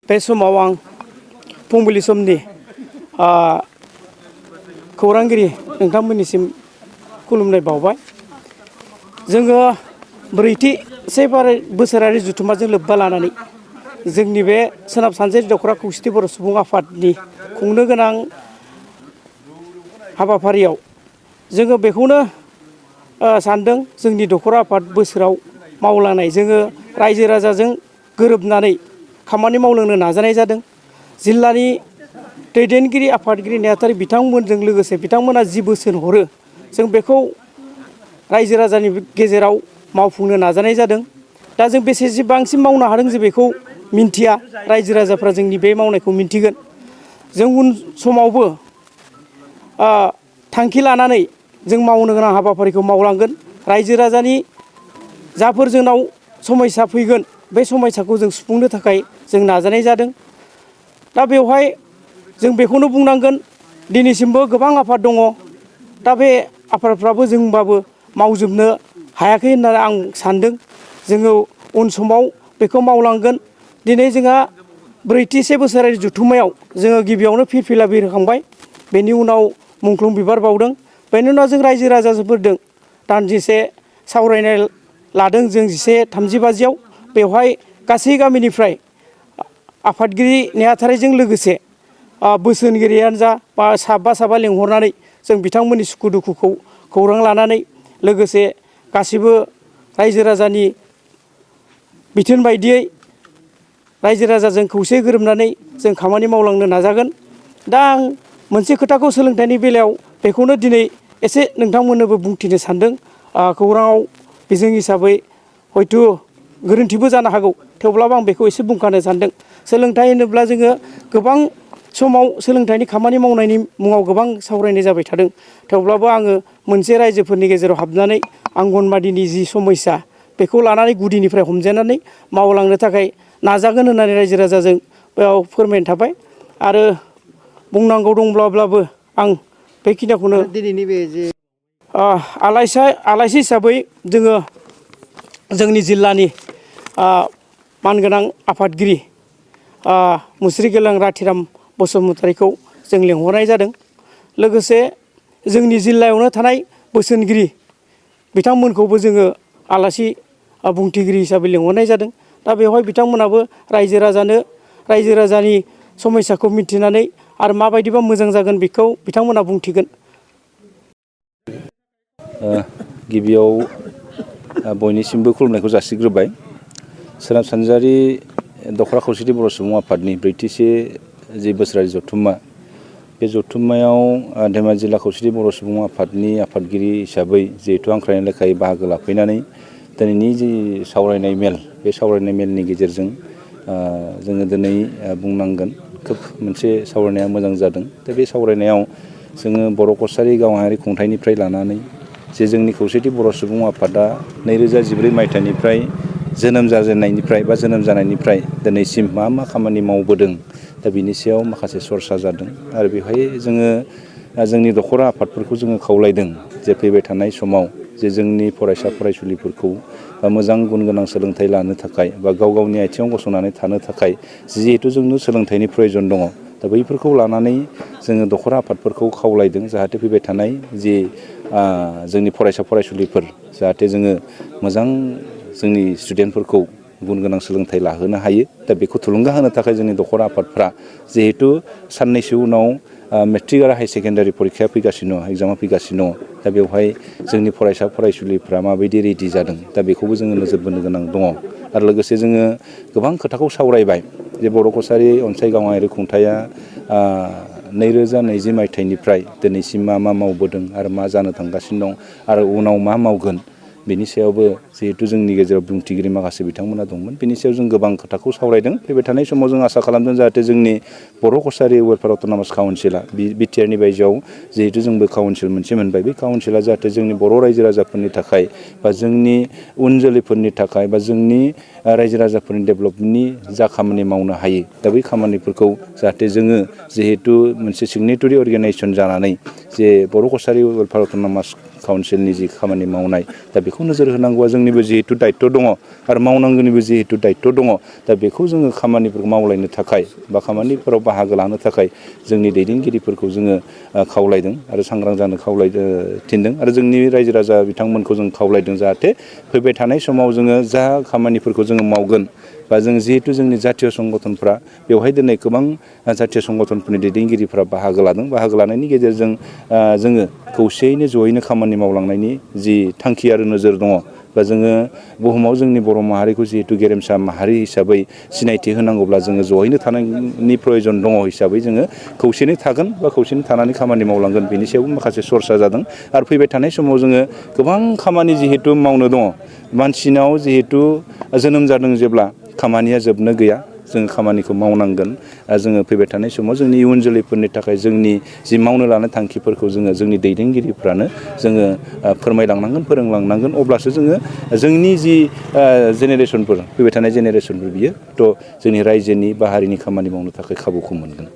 बे समाव आं फुंबिलि समनि खौरांगिरि नोंथांमोननिसिम खुलुमनाय बावबाय। जोङो ब्रैथि बोसोरारि जुथुम्माजों लोब्बा लानानै जोंनि बे सोनाब सानजारि दख'रा खौसेथि बर' सुबुं आफादनि खुंनो गोनां हाबाफारियाव जोङो बेखौनो सानदों जोंनि दख'रा आफाद बोसोराव मावलांनाय जोङो रायजो राजाजों गोरोबनानै खामानि मावलांनो नाजानाय जादों। जिल्लानि दैदेनगिरि आफादगिरि नेहाथारि बिथांमोनजों लोगोसे बिथांमोना जि बोसोन हरो जों बेखौ रायजो राजानि गेजेराव मावफुंनो नाजानाय जादों। दा जों बेसेबांसिम मावनो हादों जों बेखौ मिन्थिया, रायजो राजाफ्रा जोंनि बे मावनायखौ मिन्थिगोन। जों उन समावबो थांखि लानानै जों मावनो गोनां हाबाफारिखौ मावलांगोन। रायजो राजानि जाफोर जोंनाव समस्या फैगोन बे समस्याखौ जों सुफुंनो थाखाय जों नाजानाय जादों। दा बेवहाय जों बेखौनो बुंनांगोन दिनैसिमबो गोबां आफाद दङ। दा बे आफादफ्राबो जोंबाबो मावजोबनो हायाखै होननानै आं सानदों। जोङो उन समाव बेखौ मावलांगोन। दिनै जोंहा ब्रैथि बोसोरारि जुथुम्मायाव जोङो गिबियावनो फिरफिला बिरखांबाय, बेनि उनाव मुंख्लं बिबार बावदों, बेनि उनाव जों रायजो राजाफोरजों दान्दिसे सावरायनाय लादों। जों 11:30 बेवहाय गासै गामिनिफ्राय आफादगिरि नेहाथारिजों लोगोसे बोसोनगिरियानो जा बा साबा लेंहरनानै जों बिथांमोननि सुखु दुखुखौ खौरां लानानै लोगोसे गासिबो रायजो राजानि बिथोन बायदियै रायजो राजाजों खौसे गोरोबनानै जों खामानि मावलांनो नाजागोन। दा आं मोनसे खोथाखौ सोलोंथाइनि बेलायाव बेखौनो दिनै एसे नोंथांमोननोबो बुंथिनो सानदों। खौराङाव बिजों हिसाबै हयथ' गोरोन्थिबो जानो हागौ, थेवब्लाबो आं बेखौ एसे बुंखानो सानदों। सोलोंथाइ होनोब्ला जोङो गोबां समाव सोलोंथाइनि खामानि मावनायनि मुङाव गोबां सावरायनाय जाबाय थादों। थेवब्लाबो आङो मोनसे रायजोफोरनि गेजेराव हाबनानै आंगनबादिनि जि समस्या बेखौ लानानै गुदिनिफ्राय हमजेननानै मावलांनो थाखाय नाजागोन होननानै रायजो राजाजों बेयाव फोरमायनो थाबाय। आरो बुंनांगौ दंब्लाबो आं बेखिनिखौनो दिनैनि बे जे आलासि हिसाबै जोङो जोंनि जिल्लानि मानगोनां आफादगिरि मुस्रि गेलां राथिराम बसुमतारीखौ जों लेंहरनाय जादों। लोगोसे जोंनि जिल्लायावनो थानाय बोसोनगिरि बिथांमोनखौबो जोङो आलासि बुंथिगिरि हिसाबै लेंहरनाय जादों। दा बेवहाय बिथांमोनाबो रायजो राजानि समस्याखौ मिथिनानै आरो माबायदिबा मोजां जागोन बेखौ बिथांमोना बुंथिगोन। गिबियाव बयनिसिमबो खुलुमनायखौ जासिग्रोबाय। सोनाब सानजारि दख'रा खौसेथि बर' सुबुं आफादनि ब्रैथिसे जि बोसोरारि जथुम्मा, बे जथुम्मायाव धेमाजि जिल्ला खौसेथि बर' सुबुं आफादनि आफादगिरि हिसाबै जिहेथु हांख्रायनाय लेखायै बाहागो लाफैनानै दिनैनि जि सावरायनाय मेल, बे सावरायनाय मेलनि गेजेरजों जोङो दिनै बुंनांगोन खोब मोनसे सावरायनाया मोजां जादों। दा बे सावरायनायाव जोङो बर' कसारि गावारि खुंथाइनिफ्राय लानानै जे जोंनि खौसेथि बर' सुबुं आफादा 2014 मायथाइनिफ्राय जोनोम जाजेननायनिफ्राय बा जोनोम जानायनिफ्राय दिनैसिम मा खामानि मावबोदों, दा बिनि सायाव माखासे सरसा जादों। आरो बेवहाय जोङो जोंनि दख'रा आफादफोरखौ जोङो खावलायदों जे फैबाय थानाय समाव जे जोंनि फरायसा फरायसुलिफोरखौ मोजां गुन गोनां सोलोंथाइ लानो थाखाय बा गाव गावनि आथिङाव गसंनानै थानो थाखाय जिहेथु जोंनो सोलोंथाइनि प्रयजन दङ, दा बैफोरखौ लानानै जोङो दख'रा आफादफोरखौ खावलायदों जाहाथे फैबाय थानाय जि जोंनि फरायसा फरायसुलिफोर जाहाथे जोङो मोजां जोंनि स्टुडेन्टफोरखौ गुन गोनां सोलोंथाइ लाहोनो हायो। दा बेखौ थुलुंगा होनो थाखाय जोंनि दख'रा आफादफ्रा जिहेथु साननैसो उनाव मेट्रिक आरो हायार सेकेन्डारि परिखाया फैगासिनो दङ, एग्जामा फैगासिनो दङ। दा बेवहाय जोंनि फरायसा फरायसुलिफ्रा माबायदि रेडि जादों, दा बेखौबो जोङो नोजोर बोनो गोनां दङ। आरो लोगोसे जोङो गोबां खोथाखौ सावरायबाय जे बर' कसारि अनसाय गावारि खुंथाया 2020 मायथाइनिफ्राय दिनैसिम मा मावबोदों आरो मा जानो थांगासिनो दं आरो उनाव मा मावगोन, बेनि सायावबो जिहेथु जोंनि गेजेराव बुंथिगिरि माखासे बिथांमोना दंमोन। बेनि सायाव जों गोबां खोथाखौ सावरायदों। फैबाय थानाय समाव जों आसा खालामदों जाहाथे जोंनि बर' कसारि वेलफेयार अट'नमास काउन्सिला बिटिआरनि बायजोआव जिहेतु जोंबो काउन्सिल मोनसे मोनबाय, बे काउन्सिला जाहाथे जोंनि बर' रायजो राजाफोरनि थाखाय बा जोंनि उन जोलैफोरनि थाखाय बा जोंनि रायजो राजाफोरनि डेभेलपमेन्टनि जा खामानि मावनो हायो, दा बै खामानिफोरखौ जाहाथे जोङो जिहेतु मोनसे सिगनेटरि अर्गेनाइजेसन जानानै जे बर' कसारि वेलफेयार अट'नमास काउन्सिलनि जि खामानि मावनाय दा बेखौ नोजोर होनांगौआ जोंनिबो जिहेतु दायित्व दङ आरो मावनांगौनिबो जिहेतु दायित्व दङ दा बेखौ जोङो खामानिफोरखौ मावलायनो थाखाय बा खामानिफोराव बाहागो लानो थाखाय जोंनि दैदेनगिरिफोरखौ जोङो खावलायदों आरो सांग्रां जानो थिनदों आरो जोंनि रायजो राजा बिथांमोनखौ जों खावलायदों जाहाथे फैबाय थानाय समाव जोङो जा खामानिफोरखौ जोङो मावगोन बा जों जिहेतु जोंनि जातीय संगठनफ्रा बेवहाय दिनै गोबां जातीय संगठनफोरनि दैदेनगिरिफ्रा बाहागो लादों बाहागो लानायनि गेजेरजों जोङो खौसेयैनो जयैनो खामानि मावलांनायनि जि थांखि आरो नोजोर दङ बा जोङो बुहुमाव जोंनि बर' माहारिखौ जिहेतु गेरेमसा माहारि हिसाबै सिनायथि होनांगौब्ला जोङो जयैनो थानायनि प्रयजन दङ हिसाबै जोङो खौसेनो थागोन बा खौसेनो थानानै खामानि मावलांगोन बेनि सायावबो माखासे सरसा जादों आरो फैबाय थानाय समाव जोङो गोबां खामानि जिहेतु मावनो दङ मानसिनाव जिहेतु जोनोम जादों जेब्ला खामानिया जोबनो गैया जोङो खामानिखौ मावनांगोन जोङो फैबाय थानाय समाव जोंनि इयुन जोलैफोरनि थाखाय जोंनि जि मावनो लानाय थांखिफोरखौ जोङो जोंनि दैदेनगिरिफ्रानो जोङो फोरमायलांनांगोन फोरोंलांनांगोन अब्लासो जोङो जोंनि जि जेनेरेसनफोर फैबाय थानाय जेनेरेसनफोर बियो थ' जोंनि रायजोनि बा हारिनि खामानि मावनो थाखाय खाबुखौ मोनगोन।